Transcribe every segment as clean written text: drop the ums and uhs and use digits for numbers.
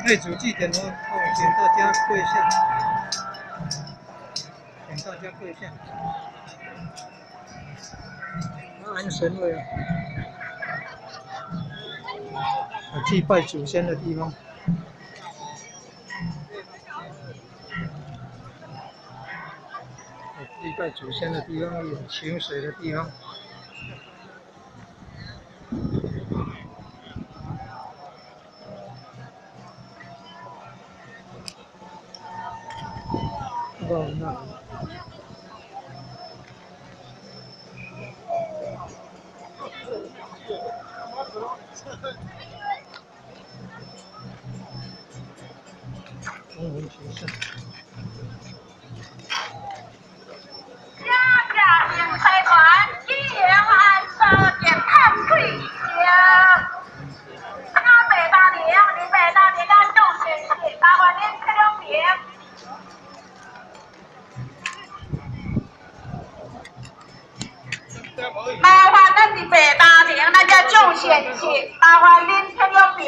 太祖祭典哦，请大家跪下，请大家跪下。安神位啊，祭拜祖先的地方。祭拜祖先的地方，有清水的地方。中文学校。麻烦咱伫白大庭，咱遮众贤士，麻烦恁撤两边，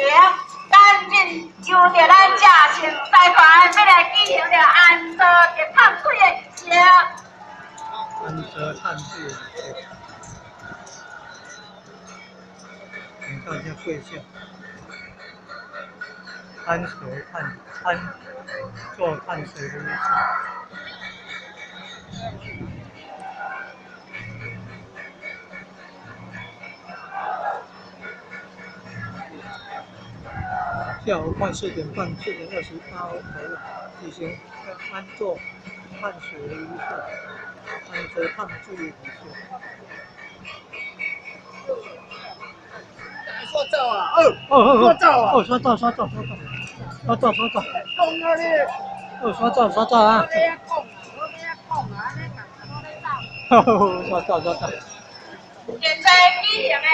赶紧由著咱正成财团欲来举行著安坐特探水的仪式。安坐探水的仪式，请大家跪下。安水探安坐探水的仪式。下午快4点半，4点28左右举行安坐探水的仪式，安坐探水的仪式。刷照啊！哦哦哦，刷照啊！哦，刷照刷照刷照，刷照刷照。讲啊你！哦，刷照刷照啊！我咧讲，我咧讲啊，你讲，我咧刷照刷照。现在举行的